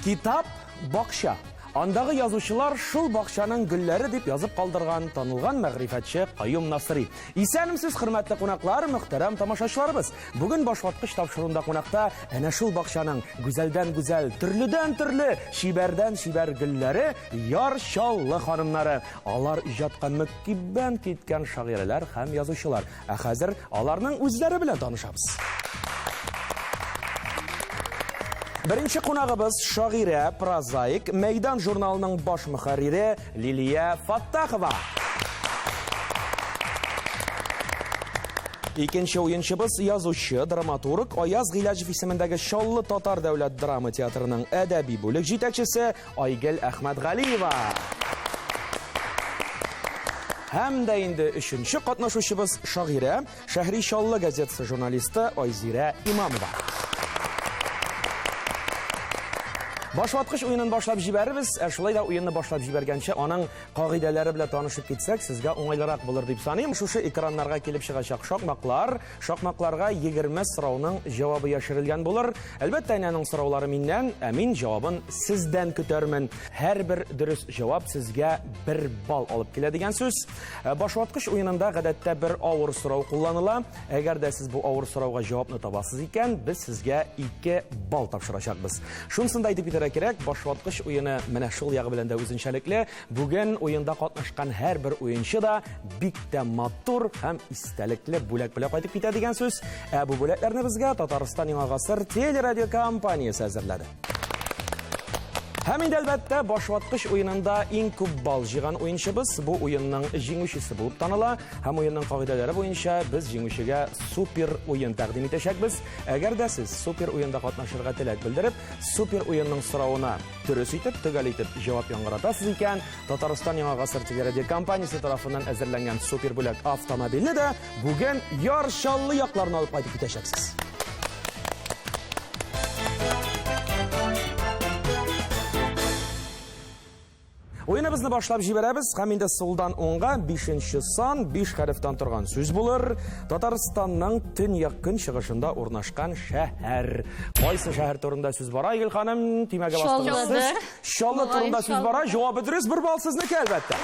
Китап, бакча. Андагы язучылар шул бакчаның гөлләре дип язып калдырган танылган мәгърифәтче Каюм Насыйри. Исәнмесез, хөрмәтле кунаклар, мөхтәрәм тамашачыларыбыз. Бүген Башваткыч тапшыруында кунакта әнә шул бакчаның гүзәлдән гүзәл, төрледән төрле, чибәрдән чибәр гөлләре Яр Чаллы ханымнары. Алар иҗатка мөкиббән киткән шагыйрәләр һәм язучылар. Ә хәзер аларның үзләре белән танышабыз. Беренче кунагыбыз шагыйрә, прозаик, Мәйдан журналының баш мөхәррире Лилия Фаттахова. Икенче уенчыбыз язучы, драматург Аяз Гыйләҗев исемендәге Чаллы татар дәүләт драма театрының әдәби бүлек җитәкчесе Айгөл Әхмәтгалиева. Һәм дә инде өченче катнашучыбыз шагыйрә, Шәһри Чаллы газетасы журналисты Айзирә Имамова. Башваткыч уенын башлап җибәрербез, ә шулай да уенны башлап җибәргәнче аның кагыйдәләре белән танышып китсәк, сезгә уңайлырак булыр дип саныйм. Шушы экраннарга килеп чыгачак шакмаклар, Шакмакларга 20 сорауның җавабы яшерелгән булыр. Әлбәттә, әнә аның сораулары миннән, ә мин җавабын сездән көтәрмен. Һәрбер дөрес җавап сезгә бер балл алып килә дигән сүз. Э, башваткыч уенында гадәттә бер авыр сорау кулланыла. Әгәр дә сез бу авыр сорауга җавапны табасыз икән, без сезгә 2 балл тапшырачакбыз. Шунысын да әйтеп китәргә кирәк, башваткыч уены менә шул ягы белән дә үзенчәлекле. Бүген уенда катнашкан һәрбер уенчы да бик тә матур һәм истәлекле бүләк белән кайтып китә дигән сүз. Ә бу бүләкләрне безгә Татарстан Яңа гасыр телерадиокомпаниясе әзерләде. Һәм инде әлбәттә башваткыч уенында иң күп балл җыйган уенчыбыз бу уенның җиңүчесе булып таныла. Һәм уенның кагыйдәләре буенча без җиңүчегә супер уен тәкъдим итәчәкбез. Әгәр дә сез супер уенда катнашырга теләк белдереп, супер уенның соравына Дөрес итеп, төгәл итеп җавап яңгыратасыз икән, Татарстан Яңа гасыр телерадиокомпаниясе тарафыннан әзерләнгән супер бүләк автомобильне дә бүген Яр Чаллы якларына алып кайтып китәчәксез. Уеныбызны башлап җибәрәбез һәм инде сулдан уңга бишенче сан, биш хәрефтән торган сүз булыр. Татарстанның төньяк көнчыгышында урнашкан шәһәр. Кайсы шәһәр турында сүз бара, Айгөл ханым? Төймәгә бастыгыз сез. Чаллы турында сүз бара. Җавабы дөрес, бер балл сезнеке, әлбәттә.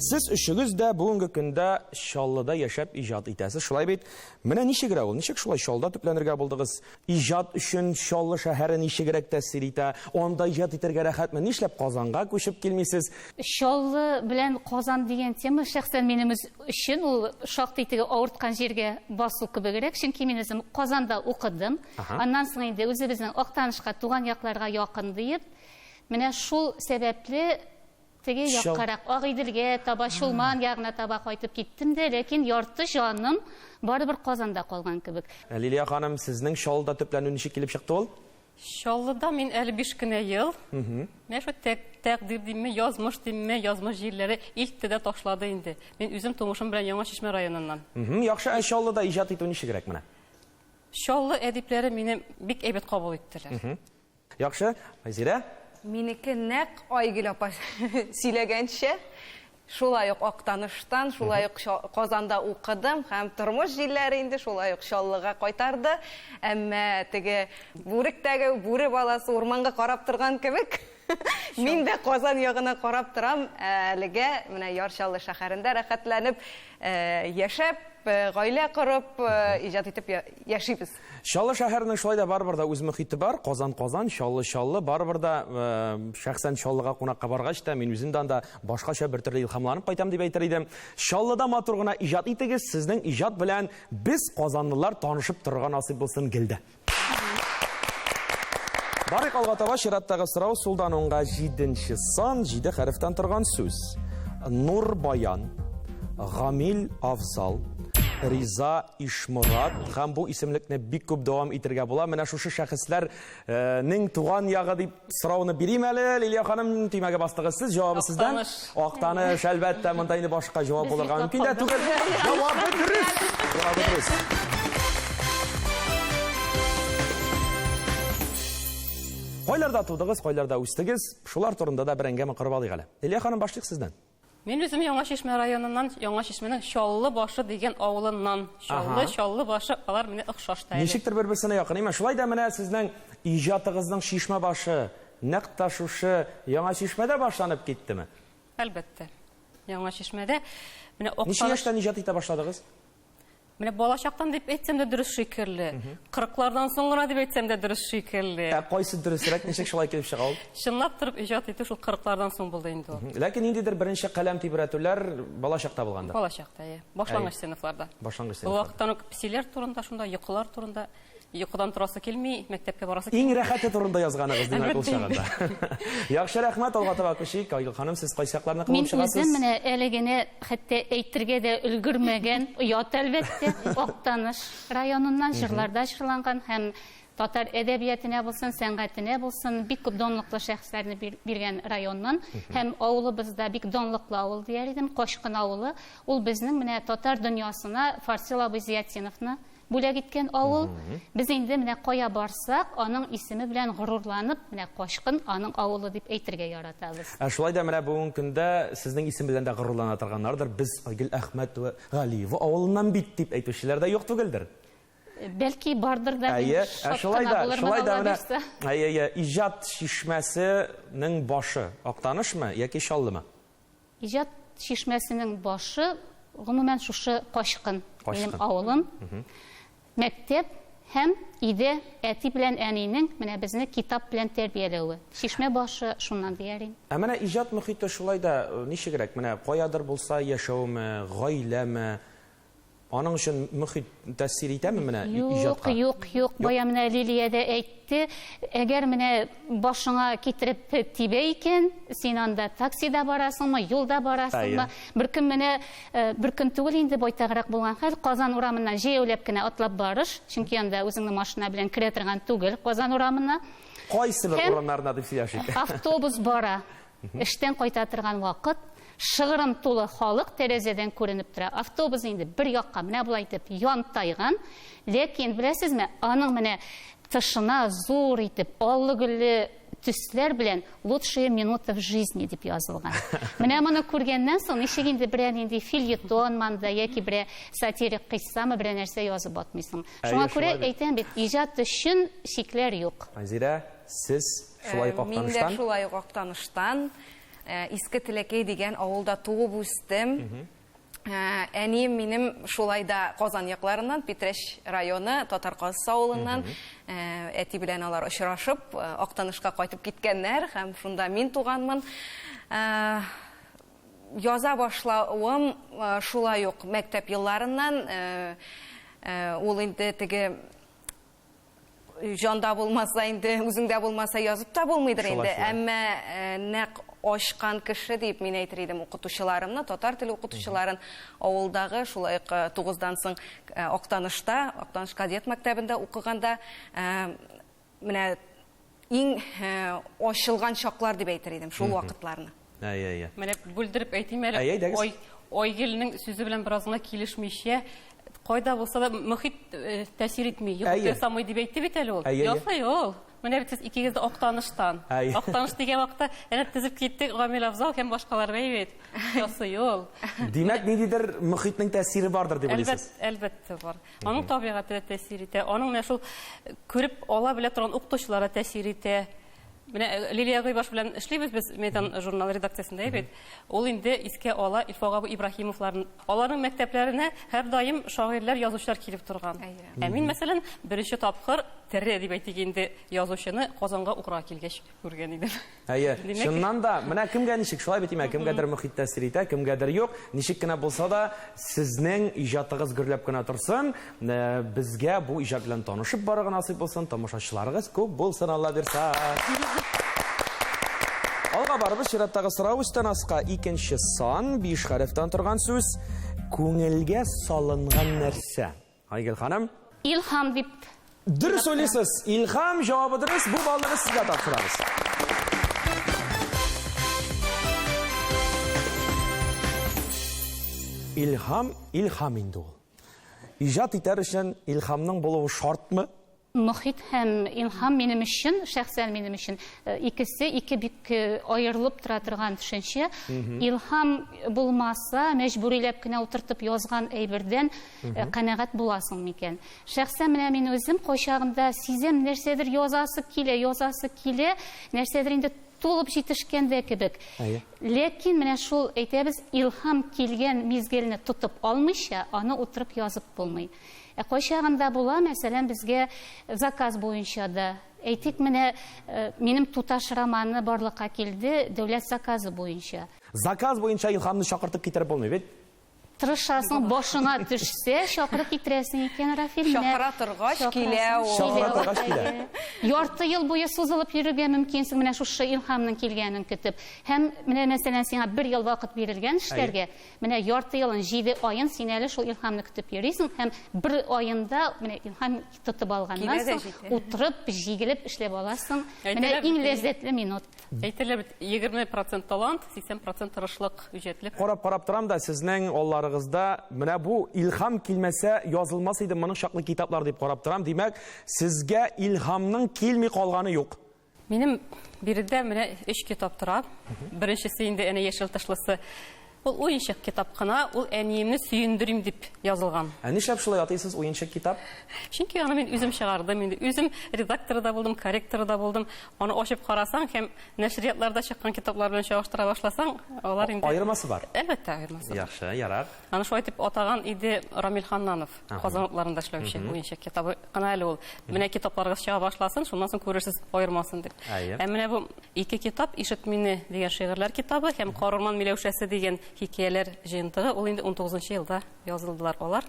Сез өчегез дә бүгенге көндә Чаллыда яшәп иҗат итәсез, шулай бит? Менә ничегрәк ул? Ничек шулай Чаллыда төпләнергә булдыгыз? Иҗат өчен Чаллы шәһәре ничегрәк тәэсир итә? Анда иҗат итәргә рәхәтме? Нишләп Казанга күчеп килмисез? Чаллы белән Казан дигән тема шәхсән минем өчен ул шактый теге авырткан җиргә басу кебегрәк, чөнки мин үзем Казанда укыдым. Аннан соң инде үзебезнең Актанышка, туган якларга якын диеп, менә шул сәбәпле Теге яккарак, Агыйделгә таба, Чулман ягына таба кайтып киттем дә, ләкин ярты җаным барыбер Казанда калган кебек. Лилия ханым, сезнең Чаллыда төпләнү ничек килеп чыкты ул? Чаллыда мин әле биш кенә ел. Менә шул тәкъдир димме, язмыш димме, язмыш җилләре илтте дә ташлады инде. Мин үзем тумышым белән Яңа Чишмә районыннан. Яхшы, ә Чаллыда иҗат итү ничегрәк менә? Чаллы әдипләре мине бик әйбәт кабул иттеләр. Яхшы, Айзирә? Минеке нәкъ Айгөл апа сөйләгәнчә, шулай ук Актаныштан, шулай ук Казанда укыдым һәм тормыш җилләре инде шулай ук Чаллыга кайтарды. Әмма теге бүректәге бүре баласы урманга карап торган кебек, мин дә Казан ягына карап торам. Әлегә менә Яр Чаллы шәһәрендә рәхәтләнеп яшәп, гаилә корып, иҗат итеп яшибез. Чаллы шәһәренең шулай да барыбер дә үз мөхите бар. Казан Казан, Чаллы Чаллы, барыбер дә шәхсән Чаллыга кунакка баргач та мин үзем дә анда башкача бер төрле илһамланып кайтам дип әйтер идем. Чаллыда матур гына иҗат итегез, сезнең иҗат белән без казанлылар танышып торырга насыйп булсын гел дә. Барыйк алга таба, чираттагы сорау сулдан уңга җиденче сан, җиде хәрефтән торган сүз. Нур Баян, Гамил Афзал, Риза Ишморат һәм бу исемлекне бик күп дәвам итергә була. Менә шушы шәхесләрнең туган ягы дип сорауны бирим әле. Лилия ханым, төймәгә бастыгыз сез, җавабы сездән. Актаныш. Актаныш, әлбәттә, монда инде башка җавап булырга мөмкин дә түгел. Җавабы дөрес. Җавабы дөрес. Кайларда тудыгыз, кайларда үстегез? Шулар турында да бер әңгәмә корып алыйк әле. Лилия ханым, башлыйк сездән. Мин үзем Яңа Чишмә районыннан, Яңа Чишмәнең Чаллы башы дигән авылыннан. Чаллы, Чаллы башы, алар менә охшаш та әле. Ничектер бер-берсенә якын, әйме? Шулай да менә сезнең иҗатыгызның чишмә башы нәкъ тә шушы Яңа Чишмәдә башланып киттеме? Әлбәттә. Яңа Чишмәдә. Менә Ничә яшьтән иҗат итә башладыгыз? Менә балачактан дип әйтсәм дә дөрес шикелле. Кырыклардан соң гына дип әйтсәм дә дөрес шикелле. Ә кайсы дөресрәк, ничек шулай килеп чыга ул? Чынлап торып иҗат итү шул кырыклардан соң булды инде ул. Ләкин ниндидер беренче каләм тибрәтүләр балачакта булгандыр. Балачакта, иә. Башлангыч сыйныфларда. Башлангыч сыйныфларда. Ул вакыттан ук песиләр турында, шунда йокылар турында. Йокыдан торасы килми, мәктәпкә барасы килми. Иң рәхәте турында язганыгыз, димәк, ул чагында. Яхшы, рәхмәт, алга таба күчик. Айгөл ханым, сез кайсы якларны кылып чыгасыз? Мин үзем менә әле генә хәтта әйтергә дә өлгермәгән, оят әлбәттә, Актаныш районыннан җырларда җырланган һәм татар әдәбиятенә булсын, сәнгатенә булсын, бик күп данлыклы шәхесләрне биргән районнан һәм авылыбызда бик данлыклы авыл дияр идем, Качкын авылы. Ул безнең менә татар дөньясына Фарсил абый Зыятдиновны Бүләк иткән авыл. Без инде менә кая барсак, аның исеме белән горурланып, менә Качкын аның авылы дип әйтергә яратабыз. Ә шулай да менә бүгенге көндә сезнең исем белән дә горурлана торганнардыр, без Айгөл Әхмәтова Галиева авылыннан бит дип әйтүчеләр дә юк түгелдер. Бәлки бардыр да, мин Әйе, ә шат шулай кына да, булырмын, шулай да Алла менә, бирсә. әйе, әйе, иҗат чишмәсенең башы Актанышмы яки Чаллымы? Иҗат чишмәсенең башы, гомумән, шушы Качкын, минем авылым. Мәктәп һәм өйдә әти белән әнинең менә безне китап белән тәрбияләве. Чишмә башы шуннан дияр идем. Ә менә иҗат мохите шулай да ничегрәк? Менә каядыр булса яшәүме, гаиләме, Аның өчен мөхит тәэсир итәме менә иҗатка? Юк, юк, юк. Бая менә Лилия дә әйтте. Әгәр менә башыңа китереп тибә икән, син анда таксида барасыңмы, юлда барасыңмы? Бер көн менә, бер көн түгел инде, байтаграк булган хәл, Казан урамыннан җәяүләп кенә атлап барыш, чөнки анда үзеңне машина белән керә торган түгел Казан урамына. Кайсы бер урамнарына дип сөйләшик? Автобус бара. Эштән кайта торган вакыт, шыгрым тулы халык тәрәзәдән күренеп тора. Автобус инде бер якка менә болай итеп янтайган. Ләкин, беләсезме, аның менә тышына зур итеп, аллы-гөлле төсләр белән Лучшие минуты в жизни дип язылган. Менә моны күргәннән соң, ничек инде берәр нинди фельетон манда яки берәр сатирик кыйссамы, берәр нәрсә язып атмыйсың. Шуңа күрә әйтәм бит, иҗат өчен чикләр юк. Айзирә, сез Шулай ук Мин дә Актаныштан? шулай ук Актаныштан. Иске Теләкәй дигән авылда туып үстем. Әнием минем шулай да Казан якларыннан, Питрәч районы, Татар Казысы авылыннан. Әти белән алар очрашып, Актанышка кайтып киткәннәр һәм шунда мин туганмын. Яза башлавым шулай ук мәктәп елларыннан. Ул инде теге Җанда булмаса инде, үзеңдә булмаса язып та булмыйдыр инде. Әмма нәкъ ачкан кеше дип мин әйтер идем укытучыларымны, татар теле укытучыларын авылдагы, шулай ук тугыздан соң Актанышта, Актаныш кадет мәктәбендә укыганда менә иң ачылган чаклар дип әйтер идем шул вакытларны. Әйе, әйе. Менә бүлдереп әйтим әле. Әйе, әйдәгез. Ай, Айгөлнең сүзе белән бераз гына килешмичә, кайда булса да мөхит э, тәэсир итми, йогынты ясамый дип әйтте бит әле ул. Әйе, әйе. Ясый ул. Менә бит сез икегез дә Актаныштан. Әйе. Актаныш дигән вакытта әнә тезеп киттек Гамил Афзал һәм башкалар әйе бит. Ясый ул. Димәк, ниндидер мөхитнең тәэсире бардыр дип уйлыйсыз? Әлбәттә, әлбәттә бар. Аның табигате дә тәэсир итә, аның менә шул күреп ала белә торган укытучылары тәэсир итә. Менә э, Лилия Гыйбаш белән эшлибез без Мәйдан журналы редакциясендә бит. Ул инде искә ала Илфак абый Ибраһимовларны. Аларның мәктәпләренә һәрдаим шагыйрьләр, язучылар килеп торган. Ә мин, мәсәлән, беренче тапкыр тере дип әйтик инде язучыны Казанга укырга килгәч күргән идем. Әйе, Димәк, чыннан да, менә кемгә ничек, шулай бит имә, кемгәдер мөхит тәэсир итә, кемгәдер юк. Ничек кенә булса да, сезнең иҗатыгыз гөрләп кенә торсын. Э, безгә бу иҗат белән танышып барырга насыйп булсын, тамашачыларыгыз күп булсын, Алла бирса. Алга барыбыз, чираттагы сорау өстән аска икенче сан, биш хәрефтән торган сүз, күңелгә салынган нәрсә. Айгөл ханым. Илһам дип. Дөрес уйлыйсыз. Илһам җавабы дөрес. Бу баллны без сезгә тапшырабыз. Илһам, илһам инде ул. Иҗат итәр өчен илһамның булуы шартмы? Мохит һәм илһам минем өчен, шәхсән минем өчен, икесе ике бик аерылып тора торган төшенчә. Илһам булмаса, мәҗбүриләп кенә утыртып язган әйбердән канәгать буласың микән? Шәхсән менә мин үзем кайчагында сизәм, нәрсәдер язасы килә, язасы килә, нәрсәдер инде тулып җитешкән дә кебек. Ләкин менә шул, әйтәбез, илһам килгән мизгелне тотып алмыйча, аны утырып язып булмый. Ә кайчагында була, мәсәлән, безгә заказ буенча да. Әйтик, менә минем Туташ романы барлыкка килде дәүләт заказы буенча. Заказ буенча Илһамны чакыртып китереп булмый бит. Тырышасың, башыңа төшсә, чакырып китерәсең икән, Рафил. Чакыра торгач килә ул. Чакыра торгач килә. Ярты ел буе сузылып йөрергә мөмкинсең, менә шушы Илһамның килгәнен көтеп. Һәм менә, мәсәлән, сиңа бер ел вакыт бирелгән эшләргә, Менә ярты елын, җиде аен син әле шул илһамны көтеп йөрисең һәм бер аенда менә илһам тотып алганнан соң утырып, җигелеп эшләп аласың. Менә иң ләззәтле минут. Әйтәләр бит, 20 процент талант, 80 процент тырышлык, үҗәтлек. Карап-карап торам да, сезнең алларыгызда менә бу илһам килмәсә язылмас иде моның чаклы китаплар дип карап торам. Димәк, сезгә илһамның килми калганы юк. Минем биредә менә өч китап тора. Беренчесе инде әнә яшел тышлысы. Ул уенчык китап кына, ул әниемне сөендерим дип язылган. Ә нишләп шулай атыйсыз уенчык китап? Чөнки аны мин үзем чыгардым инде. Үзем редакторы да булдым, корректоры да булдым. Аны ачып карасаң һәм нәшриятларда чыккан китаплар белән чагыштыра башласаң, алар инде Аермасы бар. Әлбәттә, аермасы бар. Яхшы, ярар. Аны шулай дип атаган иде Рамил Ханнанов. Казан утларында эшләүче уенчык китабы кына әле ул. Менә китапларыгыз чыга башласын, шуннан соң күрерсез аермасын дип. Ә менә бу ике китап, Ишет мине дигән шигырьләр китабы һәм Карурман миләүшәсе дигән хикәяләр җыентыгы, ул инде унтугызынчы елда язылдылар алар.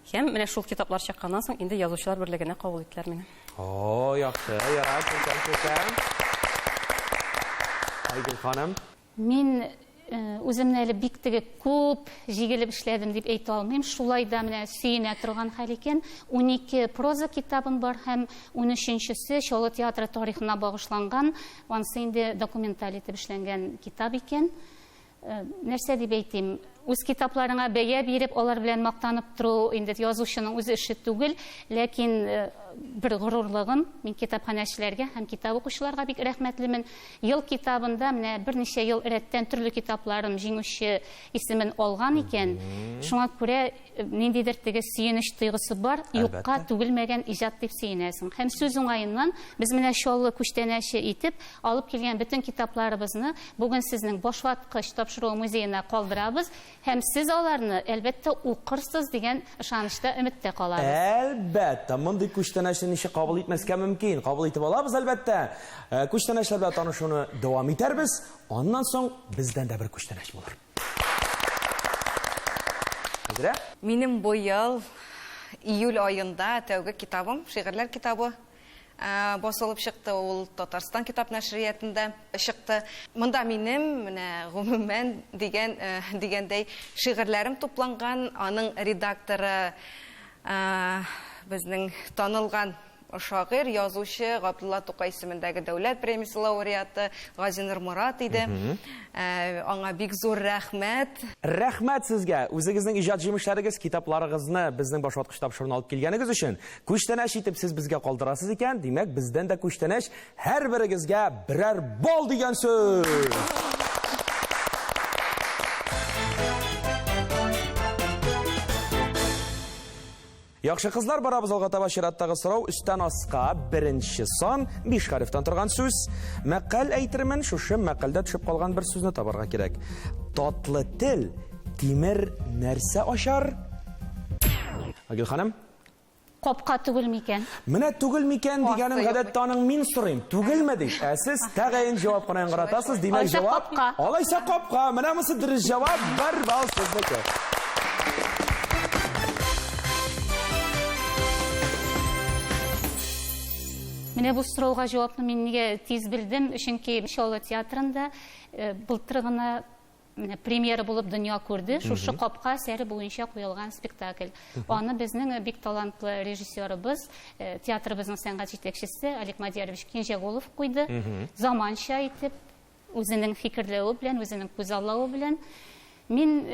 Һәм менә шул китаплар чыкканнан соң инде Язучылар берлегенә кабул иттеләр мине. О, яхшы, ярар, күркәм, күркәм. Айгөл ханым. Мин үземне әле бик теге күп җигелеп эшләдем дип әйтә алмыйм. Шулай да менә сөенә торган хәл икән. 12 проза китабым бар һәм унөченчесе Чаллы театры тарихына багышланган. Анысы инде документаль итеп эшләнгән китап икән. Нәрсә дип әйтим? Үз китапларыңа бәя биреп, алар белән мактанып тору инде язучының үз эше түгел, ләкин бер горурлыгым, мин китапханәчеләргә һәм китап укучыларга бик рәхмәтлемен. Ел китабында менә берничә ел рәттән төрле китапларым җиңүче исемен алган икән. Шуңа күрә ниндидер теге сөенеч тойгысы бар, юкка түгелмәгән иҗат дип сөенәсең. Һәм сүз уңаеннан, без менә Чаллы күчтәнәче итеп алып килгән бөтен китапларыбызны бүген сезнең Башваткыч тапшыруы музеена калдырабыз. Һәм сез аларны, әлбәттә, укырсыз дигән ышанычта, өметтә калабыз. Әлбәттә, мондый күчтәнәчне ничек кабул итмәскә мөмкин? Кабул итеп алабыз, әлбәттә. Күчтәнәчләр белән танышуны дәвам итәрбез. Аннан соң бездән дә бер күчтәнәч булыр. Хәзирә? Минем быел июль аенда тәүге китабым, шигырьләр китабы Басылып чыкты ул Татарстан китап нәшриятында чыкты. Монда минем менә гомумән дигән дигәндәй шигырьләрем тупланган. Аның редакторы безнең танылган шагыйрь, язучы Габдулла Тукай исемендәге дәүләт премиясе лауреаты Газинур Морат иде. Аңа бик зур рәхмәт. Рәхмәт сезгә, үзегезнең иҗат җимешләрегез, китапларыгызны безнең Башваткыч тапшыруына алып килгәнегез өчен. Күчтәнәч итеп сез безгә калдырасыз икән, димәк, бездән дә күчтәнәч һәрберегезгә берәр балл дигән сүз! Яхшы кызлар, барабыз алга таба чираттагы сорау өстән аска беренче сан биш хәрефтән торган сүз. Мәкаль әйтермен, шушы мәкальдә төшеп калган бер сүзне табарга кирәк. Татлы тел тимер нәрсә ачар? Айгөл ханым? Капка түгел микән? Менә түгел микән дигәнен гадәттә аның мин сорыйм. Түгелме дип. Ә сез тәгаен җавап кына яңгыратасыз. Димәк, җавап. Алайса капка. Менә монысы дөрес җавап. Бер балл сезнеке. Менә бу сорауга җавапны мин нигә тиз белдем? Чөнки Чаллы театрында э, былтыр гына менә премьера булып дөнья күрде. Шушы капка әсәре буенча куелган спектакль. Аны безнең бик талантлы режиссерыбыз, э, театрыбызның сәнгать җитәкчесе Олег Мадиярович Кенҗәгулов куйды. Заманча итеп, үзенең фикерләве белән, үзенең күзаллавы белән. Мин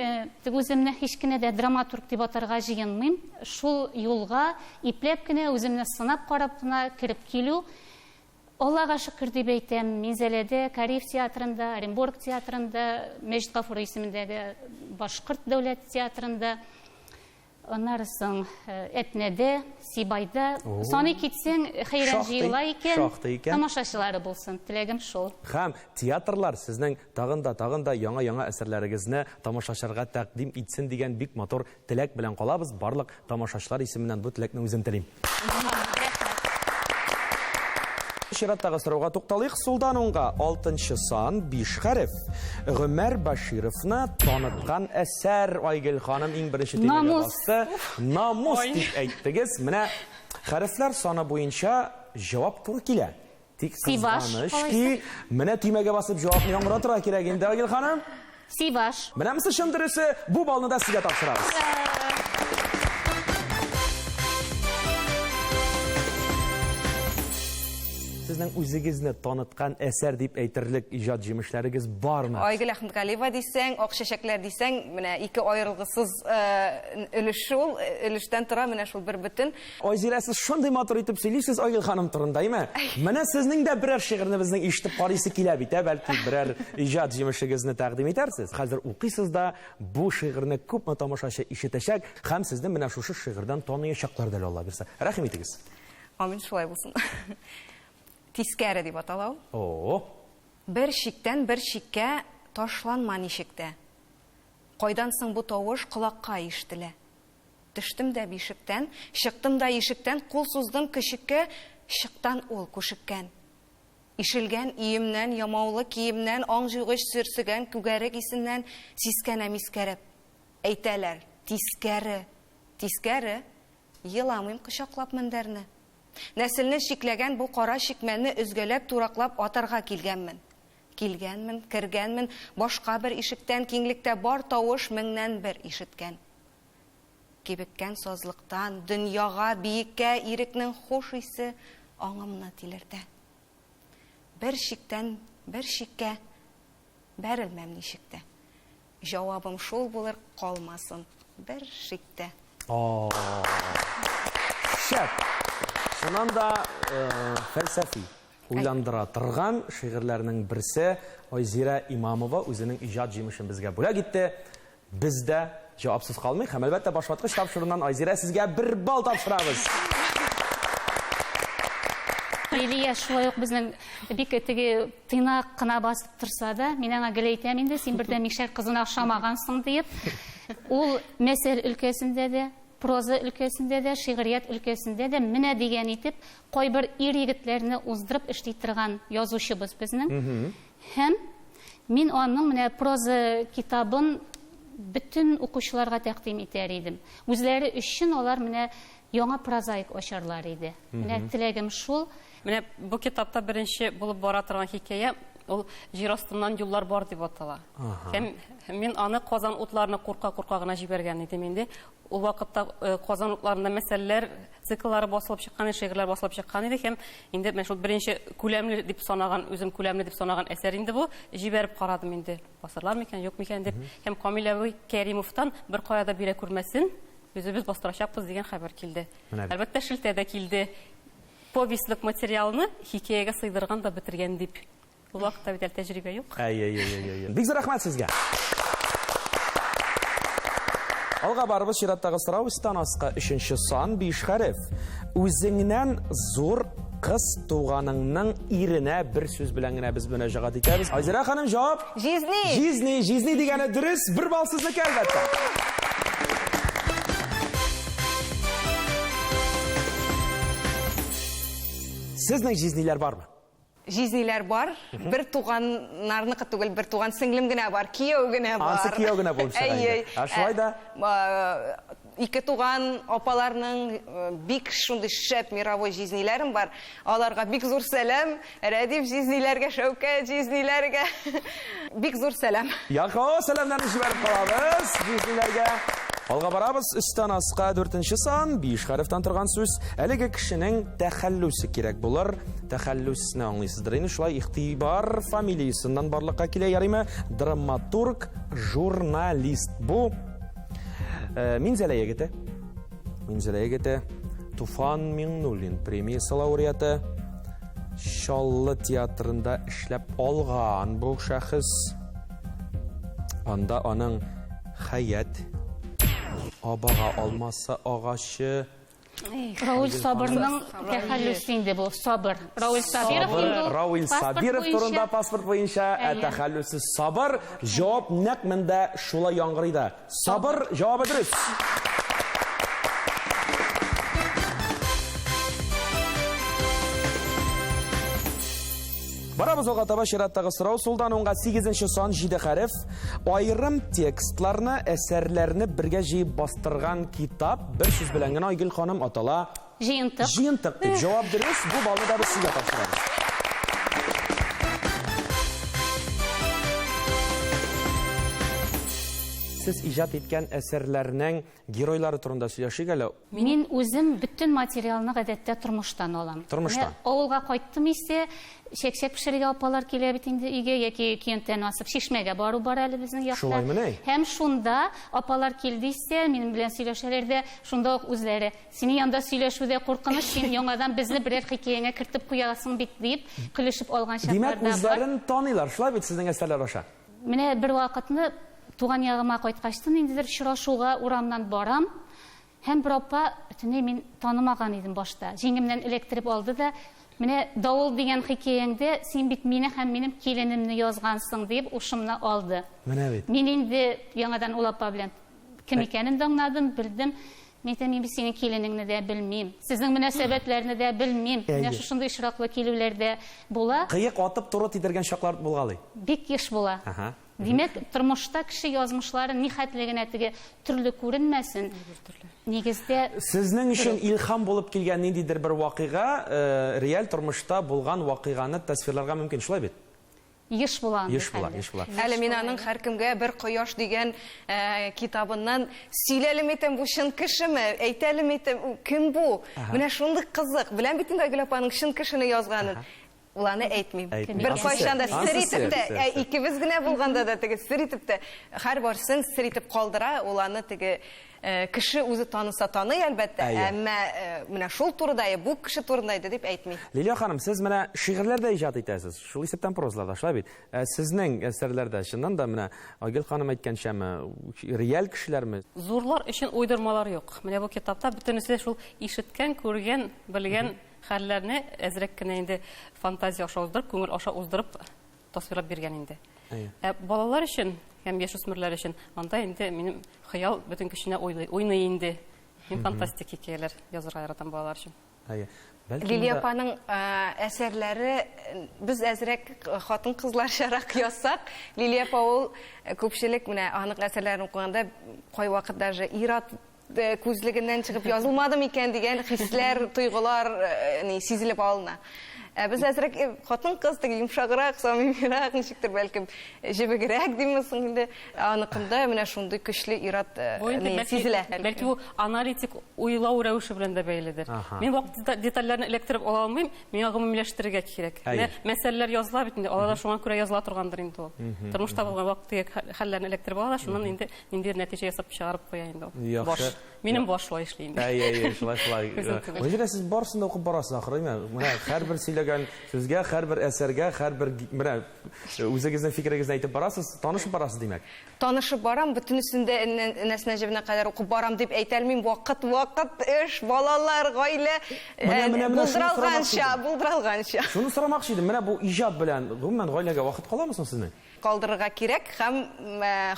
үземне һич кенә дә драматург дип атарга җыенмыйм. Шул юлга ипләп кенә, үземне сынап карап кына кереп килү. Аллага шөкер дип әйтәм, Минзәләдә, Кариев театрында, Оренбург театрында, Мәҗит Гафури исемендәге Башкорт дәүләт театрында, аннары соң Әтнәдә, Сибайда. Саный китсәң, хәйран җыела икән. Шактый икән. Тамашачылары булсын, теләгем шул. Һәм театрлар сезнең тагын да, тагын да яңа-яңа әсәрләрегезне тамашачыларга тәкъдим итсен дигән бик матур теләк белән калабыз. Барлык тамашачылар исеменнән бу теләкне үзем телим. Чираттагы сорауга тукталыйк. Сулдан уңга алтынчы сан, 5 хәреф. Гомәр Башировны таныткан әсәр. Айгөл ханым иң беренче төймәгә басты. Намус дип әйттегез. Менә хәрефләр саны буенча җавап туры килә. Тик кызганыч ки, менә төймәгә басып җавапны яңгыратырга кирәк инде, Айгөл ханым. Сибаш. Менә монысы чын дөресе, бу балны да сезгә тапшырабыз. Сезнең үзегезне таныткан әсәр дип әйтерлек иҗат җимешләрегез бармы? Айгөл Әхмәтгалиева дисәң, Ак чәчәкләр дисәң, менә ике аерылгысыз өлеш шул, өлештән тора менә шул бер бөтен. Айзилә, сез шундый матур итеп сөйлисез Айгөл ханым турында, әйме? Менә сезнең дә берәр шигырьне безнең ишетеп карыйсы килә бит, ә? Бәлки берәр иҗат җимешегезне тәкъдим итәрсез. Хәзер укыйсыз да, бу шигырьне күпме тамашачы ишетәчәк һәм сезне менә шушы шигырьдән таныячаклар да әле, Алла бирсә. Рәхим итегез. Амин, шулай булсын. Тискәре дип атала ул. О! Бер чиктән бер чиккә ташланма ничек тә. Кайдан соң бу тавыш колакка ишетелә? Төштем дә бишектән, чыктым да ишектән, кул суздым көчеккә, чыктан ул күшеккән. Ишелгән өемнән, ямаулы киемнән, аң җуйгыч сөрсегән күгәрек исеннән сискәнәм искәреп. Әйтәләр, тискәре, тискәре, еламыйм кочаклап мендәрне. Нәселне чикләгән бу кара чикмәнне өзгәләп, тураклап атарга килгәнмен. Килгәнмен, кергәнмен, башка бер ишектән, киңлектә бар тавыш меңнән бер ишеткән. Кибеккән сазлыктан, дөньяга, биеккә ирекнең хуш исе аңымны тилертә. Бер чиктән бер чиккә бәрелмәм ничек тә. Җавабым шул булыр, калмасын бер шик тә. Шәп! Чыннан да фәлсәфи, уйландыра торган шигырьләрнең берсе. Айзирә Имамова үзенең иҗат җимешен безгә бүләк итте. Без дә җавапсыз калмыйк һәм, әлбәттә, Башваткыч тапшыруыннан Айзирә сезгә бер балл тапшырабыз. Лилия шулай ук безнең бик теге тыйнак кына басып торса да, мин аңа гел әйтәм инде, син бер дә мишәр кызына охшамагансың диеп. Ул мәсәл өлкәсендә дә, проза өлкәсендә дә, шигърият өлкәсендә дә менә дигән итеп кайбер ир-егетләрне уздырып эшли торган язучыбыз безнең. Һәм мин аның менә проза китабын бөтен укучыларга тәкъдим итәр идем. Үзләре өчен алар менә яңа прозаик ачарлар иде. Менә теләгем шул. Менә бу китапта беренче булып бара торган хикәя, ул Җир астыннан юллар бар дип атала. Һәм мин аны Казан утларына курка-курка гына җибәргән идем инде. Ул вакытта Казан утларында мәсәлләр цикллары басылып чыккан иде, шигырьләр басылып чыккан иде һәм инде менә шул беренче күләмле дип санаган, үзем күләмле дип санаган әсәр инде бу. Җибәреп карадым инде, басырлар микән, юк микән дип. Һәм Камил абый Кәримовтан бер кая да бирә күрмәсен, үзебез бастырачакбыз дигән хәбәр килде. Әлбәттә, шелтә дә килде. Повестьлык материалны хикәягә сыйдырган да бетергән дип. Ул вакытта бит әле тәҗрибә юк. Әй, әй, әй, әй, әй. Бик зур рәхмәт сезгә. Алга барыбыз, чираттагы сорау өстән аска өченче сан, 5 хәреф. Үзеңнән зур кыз туганыңның иренә бер сүз белән генә без мөрәҗәгать итәбез. Айзирә ханым, җавап? Җизни. Җизни, җизни дигәне дөрес, бер балл сезнеке, әлбәттә. Сезнең җизниләр бармы? Җизниләр бар, бер туганнарныкы түгел, бер туган сеңлем генә бар, кияү генә бар. Ансы кияү генә булып чыга инде. Ә шулай да? Ике туган апаларның бик шундый шәп мировой җизниләрем бар. Аларга бик зур сәлам, Рәдиф җизниләргә, Шәүкәт җизниләргә бик зур сәлам. Яхшы, сәламнәрне җибәреп калабыз җизниләргә. Алга барабыз. Өстән аска дүртенче сан, биш хәрефтән торган сүз. Әлеге кешенең тәхәллүсе кирәк булыр. Тәхәллүсне аңлыйсыздыр инде. Шулай игътибар фамилиясеннән барлыкка килә, ярыймы? Драматург, журналист. Бу э, Минзәлә егете. Минзәлә егете Туфан Миңнуллин премиясе лауреаты. Чаллы театрында эшләп алган бу шәхес. Анда аның Хәят, Абага алмасы агачы. Рауль Сабырның тәхәллүсе инде бу, Сабыр. Рауль Сабиров инде ул. Рауль Сабиров турында паспорт буенча, ә тәхәллүсе Сабыр. Җавап нәкъ монда шулай яңгырый да. Сабыр җавабы дөрес. Барабыз алга таба чираттагы сорау сулдан уңга 8 сан 7 хәреф. Аерым текстларны, әсәрләрне бергә җыеп бастырган китап бер сүз белән генә Айгөл ханым атала. Җыентык. Җыентык дип җавап дөрес. Бу баллны да без сезгә тапшырабыз. Сез иҗат иткән әсәрләрнең геройлары турында сөйләшик әле. Мин үзем бөтен материалны гадәттә тормыштан алам. Тормыштан. Менә авылга кайттым исә, чәкчәк пешерергә апалар килә бит инде өйгә, яки көянтәне асып чишмәгә бару бар әле безнең якта. Шулаймыни? Һәм шунда апалар килде исә, минем белән сөйләшәләр дә, шунда ук үзләре Синең янда сөйләшү дә куркыныч, син яңадан безне берәр хикәяңә кертеп куясың бит, диеп көлешеп алган чаклар Димәк, да бар. үзләрен таныйлар, шулай бит сезнең әсәрләр аша? Менә бервакытны туган ягыма кайткачтын ниндидер очрашуга урамнан барам, һәм бер апа, бөтенләй мин танымаган идем башта, җиңемнән эләктереп алды да, Менә Давыл дигән хикәяңдә син бит мине һәм минем киленемне язгансың, диеп ушымны алды. Менә бит. Мин инде яңадан ул апа белән кем икәнен дә аңладым, белдем. Мин әйтәм, мин бит синең киленеңне дә белмим, сезнең мөнәсәбәтләрне дә белмим. Менә шушындый очраклы килүләр дә була. Кыек атып туры тидергән чаклар булгалый. Бик еш була. Димәк, тормышта кеше язмышлары нихәтле генә теге төрле күренмәсен, нигездә Сезнең өчен илһам булып килгән ниндидер бер вакыйга, реаль тормышта булган вакыйганы тасвирларга мөмкин, шулай бит? Еш була андый Еш була, хәлләр. еш була. Әле мин аның Һәркемгә бер кояш дигән китабыннан сөйләле мәйтәм, бу чын кешеме? Әйтәле мәйтәм, кем бу? Менә шундый кызык. Беләм бит инде Айгөл апаның чын кешене язганын. Ул аны әйтмим. Әйтми. Бер Ансы кайчан да сер, сер ансы итеп сер, тә, сер, ә, сер. икебез генә булганда да теге сер итеп тә, һәрберсен сер итеп калдыра, ул аны теге кеше үзе таныса таный, әлбәттә, Әйе. әмма менә шул турыда, бу кеше турында иде дип әйтми. Лилия ханым, сез менә шигырьләр дә иҗат итәсез, шул исәптән прозалар да, шулай бит? Ә сезнең әсәрләрдә чыннан да менә Айгөл ханым әйткәнчәме, реаль кешеләрме? Зурлар өчен уйдырмалар юк. Менә бу китапта бөтенесе шул ишеткән, күргән, белгән хәлләрне әзрәк кенә инде фантазия аша уздырып, күңел аша уздырып тасвирлап биргән инде. Әйе. Ә балалар өчен һәм яшүсмерләр өчен анда инде минем хыял бөтен көченә уйлый, уйный инде. Мин фантастик хикәяләр язырга яратам балалар өчен. Әйе. Бәлки Лилия монда апаның әсәрләре без әзрәк хатын-кызларчарак язсак, Лилия апа ул күпчелек менә аның әсәрләрен укыганда кайвакыт даже ир-ат күзлегеннән чыгып язылмады микән дигән хисләр, тойгылар ни сизелеп алына. Ә без әзрәк хатын-кыз теге йомшаграк, самимирак, ничектер бәлкем җебегрәк димме соң инде. Аныкында менә шундый көчле ир-ат Бу инде ни бәлки, сизелә. бәлки бу аналитик уйлау рәвеше белән дә бәйледер. Мин вак детальләрне эләктереп ала алмыйм, миңа гомумиләштерергә кирәк. Менә мәсьәләләр языла бит инде, алар да шуңа күрә языла торгандыр инде ул. Тормышта булган вак-төяк хәлләрне эләктереп ала да, шуннан инде ниндидер нәтиҗә ясап чыгарып куя инде ул. Яхшы. Баш. Минем баш шулай эшли инде. Әйе, әйе, шулай, шулай. Үзем түгел. Гөлзирә, сез барысын да укып барасыз ахры, әйме? Менә һәрбер сөйләгән сүзгә, һәрбер әсәргә, һәрбер менә үзегезнең фикерегезне әйтеп барасыз, танышып барасыз, димәк. Танышып барам, бөтенесен дә энәсенә җебенә кадәр укып барам дип әйтә алмыйм. Вакыт, вакыт, эш, балалар, гаилә, Менә, менә, менә шуны булдыралганча, сорамакчы идем. булдыралганча. Шуны сорамакчы идем. Менә бу иҗат белән, гомумән, гаиләгә вакыт каламы соң сезнең? Калдырырга кирәк һәм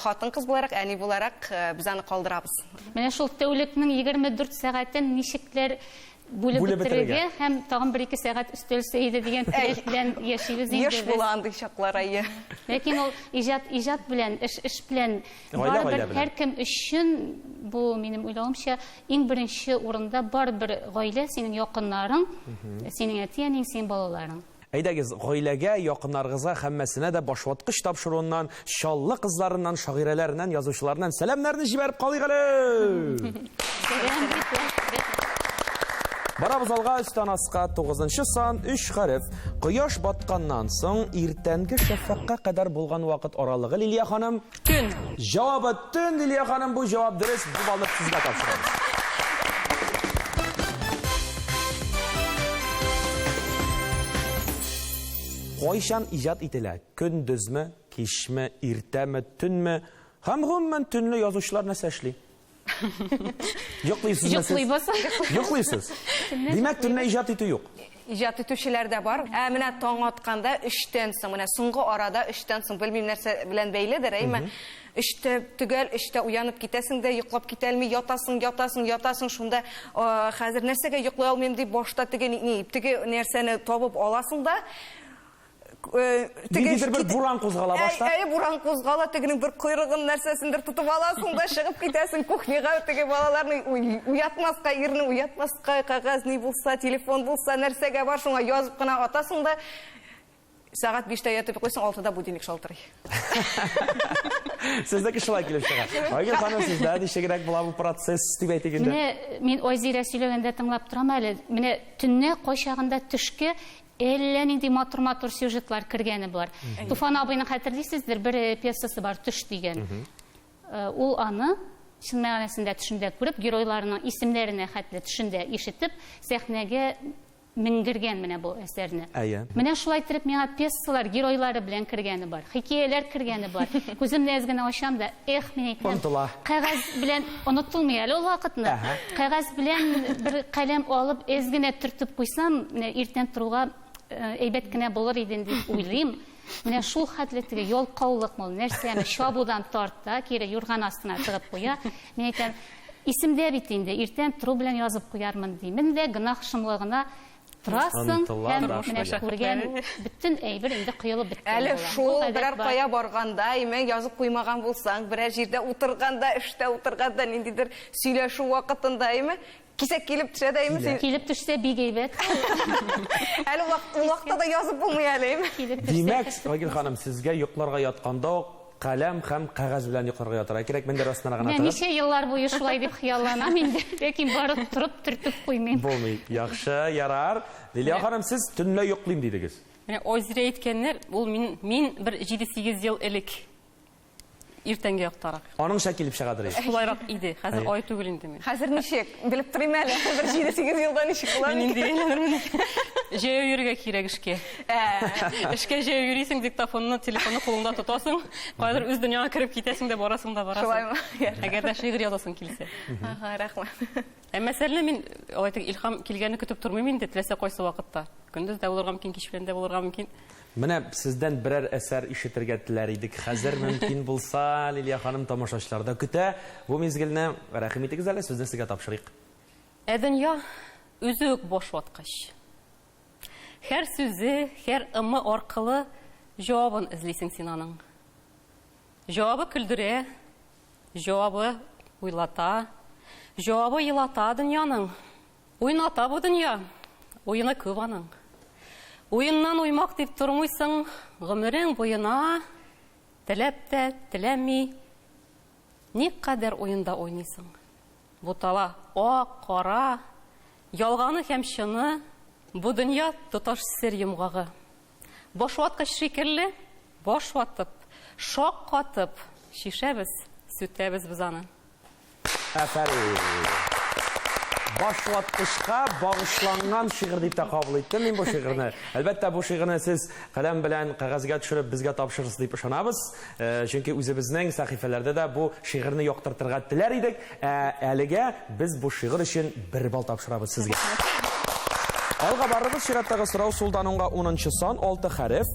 хатын-кыз буларак, әни буларак без аны калдырабыз. Менә шул тәүлекнең 24 сәгатен ничекләр бүлеп Бүлеп бетерергә бетерергә. һәм тагын бер-ике сәгать өстәлсә иде дигән теләк белән яшибез инде Еш без. була андый чаклар, әйе. Ләкин ул иҗат иҗат белән, эш эш белән Гаилә барыбер гаилә белән. һәркем өчен бу минем уйлавымча иң беренче урында барыбер гаилә, синең якыннарың, синең әти-әниең, синең балаларың. Әйдәгез, гаиләгә, якыннарыгызга һәммәсенә дә Башваткыч тапшыруыннан, Чаллы кызларыннан, шагыйрәләреннән, язучыларыннан сәламнәрне җибәреп калыйк әле! Сәлам, рәхмәт. Барабыз алга, өстән аска, тугызынчы сан, өч хәреф. Кояш батканнан соң иртәнге шәфәкъка кадәр булган вакыт аралыгы, Лилия ханым? Төн. Җавабы төн, Лилия ханым, бу җавап дөрес, бу баллны сезгә тапшырабыз. Кайчан иҗат ителә? Көндезме, кичме, иртәме, төнме? Һәм гомумән төнлә язучылар нәрсә эшли? Йоклыйсызмы сез? Йоклыйбыз. Йоклыйсыз. Димәк, төнлә иҗат итү юк. Иҗат итүчеләр дә бар. Ә менә таң атканда өчтән соң, менә соңгы арада өчтән соң, белмим нәрсә белән бәйледер, әйме? Өчтә, төгәл өчтә уянып китәсең дә, йоклап китә алмый ятасың, ятасың, ятасың, шунда хәзер нәрсәгә йоклый алмыйм дип башта теге ни, теге нәрсәне табып аласың да, теге Ниндидер бер буран кузгала башта. Әй, буран кузгала, тегенең бер койрыгын нәрсәсендер тотып аласың да чыгып китәсең кухняга, теге балаларны уятмаска, ирне уятмаска, кәгазь ни булса, телефон булса, нәрсәгә бар, шуңа язып кына атасың да, сәгать биштә ятып йоклыйсың, алтыда будильник шалтырый. Сезнеке шулай килеп чыга. Айгөл ханым, сездә ничегрәк була бу процесс дип әйтик инде? Менә мин Айзирә сөйләгәндә тыңлап торам әле. Менә төннә кайчагында төшкә Әллә нинди матур-матур сюжетлар кергәне бар. Туфан абыйның хәтерлисездер, бер э, пьесасы бар, Төш дигән. Э, ул аны чын мәгънәсендә төшендә күреп, геройларының исемнәренә хәтле төшендә ишетеп, сәхнәгә менгергән менә бу әсәрне. Әйе. Менә шулай иттереп миңа пьесалар геройлары белән кергәне бар, хикәяләр кергәне бар. Күземне әз генә ачам да, эх, мин әйтәм. Онытыла. Кәгазь белән онытылмый әле ул вакытны. Кәгазь белән бер каләм алып, әз генә төртеп куйсам, менә иртән торуга э, әйбәт кенә булыр иде дип уйлыйм. Менә шул хәтле теге ялкаулыкмы ул, нәрсәме, чабудан тарта, кире юрган астына тыгып куя. Мин әйтәм, исемдә бит инде, иртән тору белән язып куярмын димен дә, гөнаһ шомлыгына Торасың һәм менә күргән бөтен әйбер инде коелып беткән Әле шул берәр кая барганда, име, язып куймаган булсаң, берәр җирдә утырганда, эштә утырганда, ниндидер сөйләшү вакытында, име, кисәк килеп төшә дә, име, син. Килеп төшсә бик әйбәт. Әле ул вакытта да язып булмый әле, име. Килеп төшсә. Димәк, Айгөл ханым, сезгә йокларга ятканда ук Каләм һәм кәгазь белән йокларга ятарга кирәк, мендәр астына гына Менә тыгып. ничә еллар буе шулай дип хыялланам инде, ләкин барып торып төртеп куймыйм. Булмый. Яхшы, ярар. Лилия ханым, сез төнлә йоклыйм дидегез. Менә Айзирә әйткәннәр, ул мин, мин бер җиде-сигез ел элек иртәнге яктарак. Аныңча килеп чыгадыр инде. Шулайрак иде. Хәзер ай түгел инде мин. Хәзер ничек? Белеп торыйм әле. Бер җиде-сигез елда ничек була Мин инде әйләнермен. Җәяү йөрергә кирәк эшкә. Эшкә җәяү йөрисең, диктофонны, телефонны кулыңда тотасың, каядыр үз дөньяңа кереп китәсең дә барасың да барасың. Шулаймы? Әгәр дә шигырь язасың килсә. Ага, рәхмәт. Ә мәсәлән, мин алай итеп илһам килгәнне көтеп тормыйм инде, теләсә кайсы вакытта. Көндез дә булырга мөмкин, кич белән дә булырга мөмкин. Менә сездән берәр әсәр ишетергә теләр идек. Хәзер мөмкин булса, Лилия ханым тамашачылар да көтә. Бу мизгелне рәхим итегез әле, сүзне сезгә тапшырыйк. Ә дөнья үзе үк баш ваткыч. Һәр сүзе, һәр ымы аркылы җавабын эзлисең син аның. Җавабы көлдерә, җавабы уйлата, җавабы елата дөньяның. Уйната бу дөнья, уены күп аның. Уеннан уймак дип тормыйсың гомерең буена, теләп тә, теләми, никадәр уенда уйныйсың. Бутала ак, кара, ялганы һәм чыны, бу дөнья тоташ сер йомгагы. Башваткыч шикелле, баш ватып, шаккатып, чишәбез, сүтәбез без аны. Афәрин! Башваткычка багышланган шигырь дип тә кабул иттем мин бу шигырьне. Әлбәттә, бу шигырьне сез каләм белән кәгазьгә төшереп безгә тапшырырсыз дип ышанабыз. Чөнки үзебезнең сәхифәләрдә дә бу шигырьне яктыртырга теләр идек. Ә әлегә без бу шигырь өчен бер балл тапшырабыз сезгә. Алга барырбыз. Чираттагы сорау сулдан уңга унынчы сан, алты хәреф.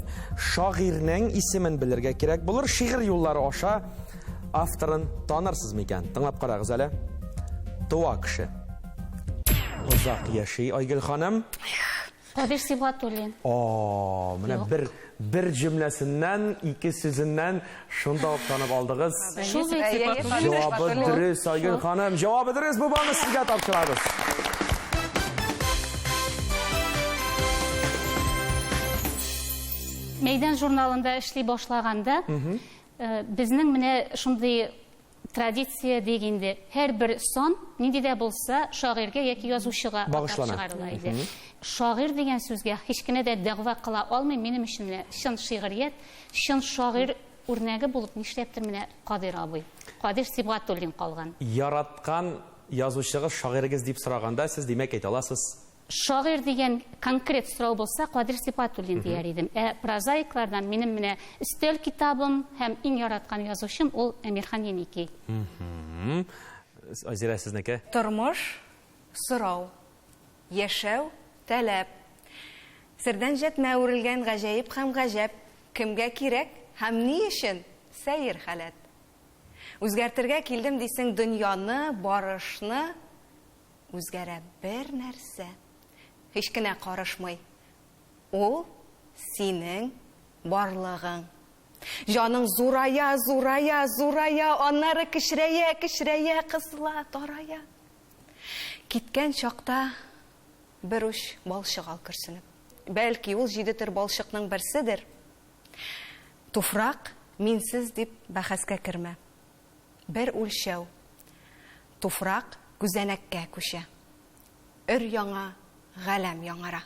Шагыйрьнең исемен белергә кирәк булыр. Шигырь юллары аша авторын танырсыз микән? Тыңлап карагыз әле. Туа кеше. Озак яши Айгөл ханым. Кадыйр Сибгатуллин. О, менә бер бер җөмләсеннән, ике сүзеннән шунда ук танып алдыгыз. Шул бит. Җавабы дөрес, Айгөл ханым. Җавабы дөрес, бу балны сезгә тапшырабыз. Мәйдан журналында эшли башлаганда, безнең менә шундый традиция диик инде, һәрбер сан нинди дә булса шагыйрьгә яки язучыга атап чыгарыла иде. Шагыйрь дигән сүзгә һич кенә дә дәгъва кыла алмыйм, минем өчен менә чын шигърият, чын шагыйрь үрнәге булып нишләптер менә Кадыйр абый, Кадыйр Сибгатуллин калган. Яраткан язучыгыз, шагыйрегез дип сораганда, сез, димәк, әйтә аласыз? Шагыйрь дигән конкрет сорау булса, Кадыйр Сибгатуллин дияр идем. Ә прозаиклардан минем менә өстәл китабым һәм иң яраткан язучым ул Әмирхан Еники. Айзирә, сезнеке? Тормыш, сорау. Яшәү, таләп. Сердән җәтмә үрелгән гаҗәеп һәм гаҗәп, кемгә кирәк һәм ни өчен, сәер халәт. Үзгәртергә килдем дисең дөньяны, барышны, Үзгәрә бер нәрсә. Һич кенә карышмый. Ул, синең барлыгың. Җаның зурая, зурая, зурая, аннары кечерәя, кечерәя, кысыла, тарая. Киткән чакта бер уч балчык ал көрсенеп. Бәлки, ул җиде төр балчыкның берседер. Туфрак, минсез дип бәхәскә кермә. Бер үлчәү. Туфрак күзәнәккә күчә. Өр-яңа галәм яңара